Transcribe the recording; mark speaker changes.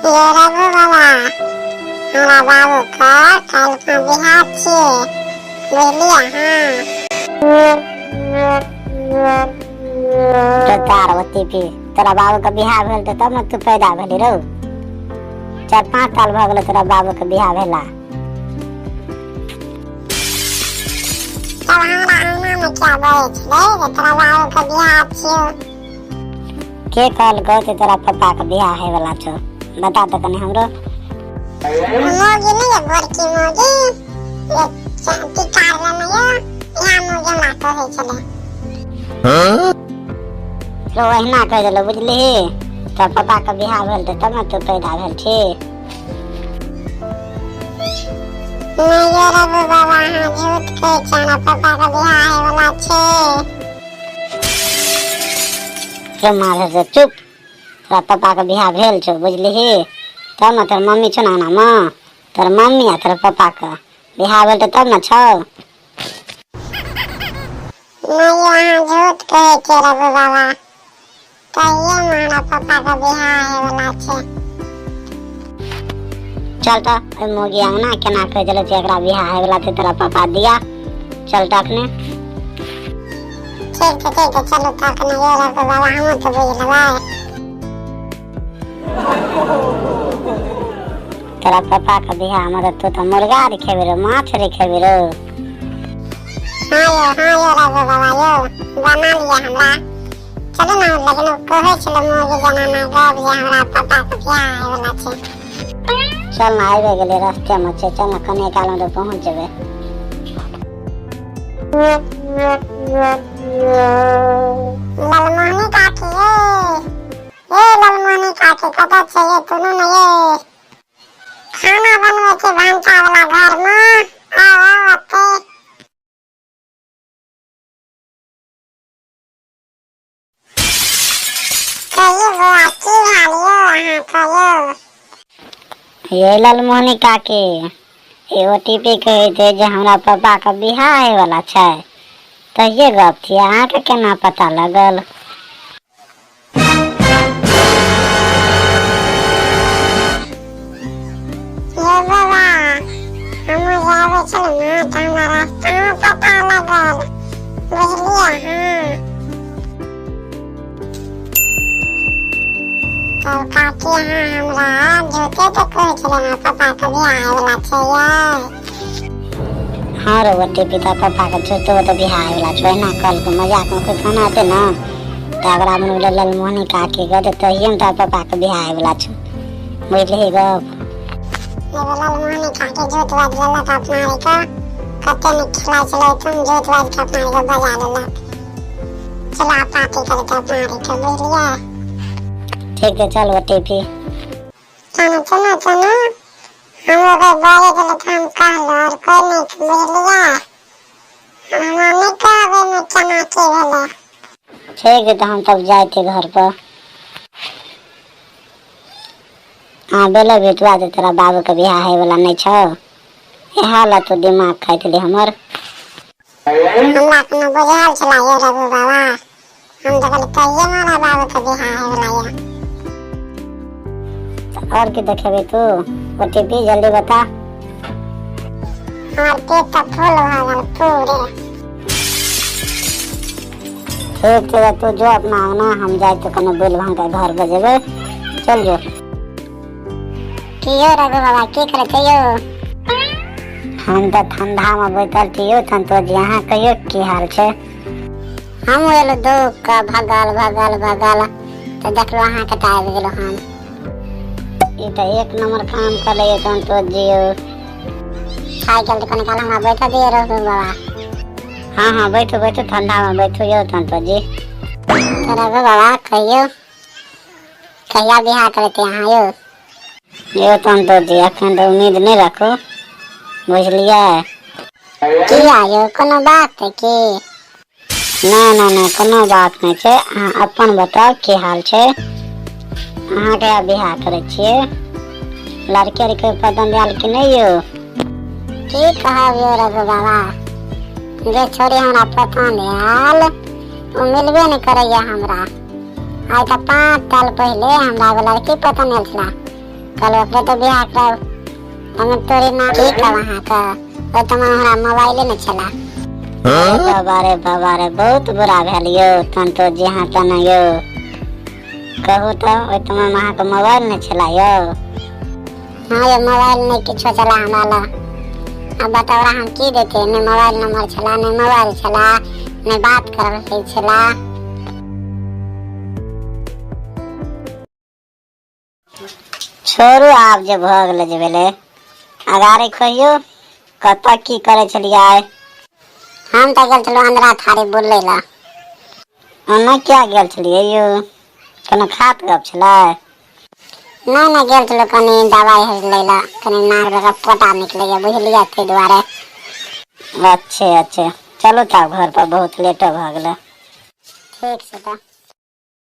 Speaker 1: ये रघु बाबा, हमरा बाबू के काल्हि बियाह छियै, बुझलियै अहाँ?
Speaker 2: तार ओटीपी, तोरा बाबू के बियाह भेल तऽ तब ने तू पैदा भेली रौ। 4-5 साल भऽ गेलै तोरा बाबू के बियाह भेला।
Speaker 1: तब हमरा अंगना मे क्या बजै छलै जे तोरा बाबू के बियाह छियौ?
Speaker 2: के कहलकौ जे तोरा पप्पा के बियाह होय वाला छौ? बता तऽ कनि हमरो।
Speaker 1: मौगी नहि ये गोरकी मौगी, जे टिकार लेने यौ, इएह मौगी हमरा कहै छलै।
Speaker 2: रौ अहिना कहि देलौ, बुझलिही? तोरा पप्पा के बियाह भेल तऽ तब ने तू पैदा भेल छी।
Speaker 1: नहि यौ रघु बाबा, अहाँ झूठ कहै छी, हमरा पप्पा के बियाह होय वाला छै।
Speaker 2: रौ माधव से चुप, तोरा पप्पा के बियाह भेल छौ, बुझलिही? तब ने तोहर मम्मी छौ ने अंगना मे, तोहर मम्मी आ तोहर पप्पा के बियाह भेल तऽ तब ने छौ।
Speaker 1: नहि यौ, अहाँ झूठ कहै छियै रघु बाबा, कहिये मे हमरा पप्पा के बियाह होय वाला छै।
Speaker 2: चल तऽ ओहि मौगी अंगना केना कहि देलक जे एकरा बियाह होय वाला छै तोरा पप्पा दिया। चल तऽ अखने।
Speaker 1: ठीक छै, ठीक छै, चलू तऽ अखने यौ रघु बाबा, हमहूँ तऽ बुझि लेबै।
Speaker 2: तोरा पप्पा के बियाह मे तऽ तू तऽ मुर्गा रे खेबी रो, माछ रे खेबी रो।
Speaker 1: हाँ यौ, हाँ यौ रघु बाबा यौ, बना लिअ हमरा। चलू ने, लेकिन ओ कहै छलै मौगी जनाना गप जे हमरा पप्पा के बियाह होय वाला छै।
Speaker 2: चल ने, आबि गेलै, रस्ते मे छै, चल ने, कने काल मे तऽ पहुँच जेबै।
Speaker 1: ललमोहनी काकी ये, ये ललमोहनी काकी कतऽ छै ये? सुनू ने ये, खाना बनबै छी भनसा वाला घर मे, आउ आउ एतै। कहियौ बौआ, की हाल यौ अहाँके यौ?
Speaker 2: ये ललमोहनी काकी, ई ओटीपी कहै छै जे हमरा पप्पा के बियाह होय वाला छै, तहिये गप छियै, अहाँके केना पता लगल?
Speaker 1: यौ बाबा, हमहूँ जे आबै छलहुँ ने तऽ हमरा रास्तामे पता लगल, बुझलियै अहाँ? तब काकी अहाँ हमरा झूठे तऽ कहै छलै हमरा पप्पाके बियाह होयवला छै यै?
Speaker 2: हाँ रो ओटीपी, तोरा पप्पा के झूठो तऽ बियाह होयवला छौ, एना कहलकौ मजाकमे कोइ फोन हेतै ने तऽ ओकरा मन भेलै ललमोहनी काकी के तऽ तहिये मे तोरा पप्पा के बियाह होयवला छौ, बुझलिही गप?
Speaker 1: एगो ललमोहनी काकी झूठ बाजि लेलक अपना आरके, कते नीक खेलाइ छलै तुम, झूठ बाजि कऽ अपना आरके बजा लेलक। चलो आब पार्टी करैके अपना आरके, बुझलियै?
Speaker 2: ठीक छै, चल ओटीपी।
Speaker 1: चलू चलू चलू, हम ओकर बजै छलै तऽ हम कहलहुँ, आओर कोइ नहि, बुझलियै? हमरा नहि कहब एहिमे केना की भेलै।
Speaker 2: ठीक छै, तऽ हम तब जाइ छी घर पर। हाँ बेलो भेटुआ जे तोरा बाबू के बियाह होय वाला नहि छौ, इएह ला तू दिमाग खाइत छली हमर।
Speaker 1: हमरा कोनो बुझल छलै यौ रघु बाबा, हम तऽ कहलियै तहिये हमरा बाबू के बियाह होय वाला यऽ।
Speaker 2: आओर की देखेबै तू ओटीपी, जल्दी बता।
Speaker 1: हमर पेट तऽ फुल भऽ गेल पूरे।
Speaker 2: ठीक छै, तू जो अपना अंगना, हम जाइ तऽ कने बुलि भांग के घर बजेबै, चल जो।
Speaker 1: की यौ रघु बाबा, की करै छै यौ?
Speaker 2: हम तऽ ठंडा मे बैठल छी यौ संतोष जी, अहाँ कहियौ की हाल छै?
Speaker 1: हमहूँ एलहुँ दौड़ कऽ भगल भगल भगल तऽ देखलहुँ अहाँके तऽ आबि गेलहुँ हम।
Speaker 2: ई तऽ एक नंबर काम कऽ लैए संतोष जी यौ।
Speaker 1: खाइ गेल तऽ कनी काल हमरा बैठऽ दियौ रघु बाबा।
Speaker 2: हाँ हाँ बैठू बैठू, ठंडा मे बैठू यौ संतोष जी।
Speaker 1: तऽ रघु बाबा कहियौ, कहिया बियाह करैत अहाँ यौ?
Speaker 2: यौ संतोष जी, अखन तऽ उम्मीद नहि राखू, बुझलियै?
Speaker 1: किया यौ, कोनो बात है की?
Speaker 2: नहि नहि नहि, कोनो बात नहि छै, अहाँ अपन बताउ की हाल छै? अहाँ कहिया बियाह करै छियै? लड़की आर के पसंद आयल कि नहि यौ?
Speaker 1: की कहब यौ रघु बाबा, जे छोरी हमरा पसंद आयल ओ मिलबे नहि करैया हमरा। आइ तऽ 5 साल पहिले हमरा एगो लड़की पसंद आयल छला, कहलहुँ ओकरे तऽ बियाह करब। हमे तोरी माँ की कहब अहाँके, ओहि तऽ हमरा मोबाइले नहि छला।
Speaker 2: बाबा रे बाबा रे, बहुत बुरा भेल यौ। तहन तो जे हाँ तन यौ, कहू तऽ ओहि तऽ अहाँके मोबाइल नहि छला यौ?
Speaker 1: हाँ यौ, मोबाइल नहि किछो छला हमरा लग। अब बताउ हम की देते? नहि मोबाइल नंबर छला, नहि मोबाइल छला, नहि बात करल होइ छला।
Speaker 2: छोड़ू, आब जे भऽ गेलै जे भेलै। अगाड़ी कहियौ, कतऽ की करै छलियै?
Speaker 1: हम तऽ गेल छलहुँ अंदरा थारी बुलै लए।
Speaker 2: ओना किया गेल छलियै यौ? कोनो खास गप छलै?
Speaker 1: नहि नहि, गेल छलहुँ कनि दवाइ लै लए, कनि नाक दऽ कऽ पोटा निकलैया, बुझलियै, ताहि दुआरे।
Speaker 2: अच्छे अच्छे, चलू तऽ आब घर पर, बहुत लेटो भऽ गेलै।
Speaker 1: ठीक छै तऽ।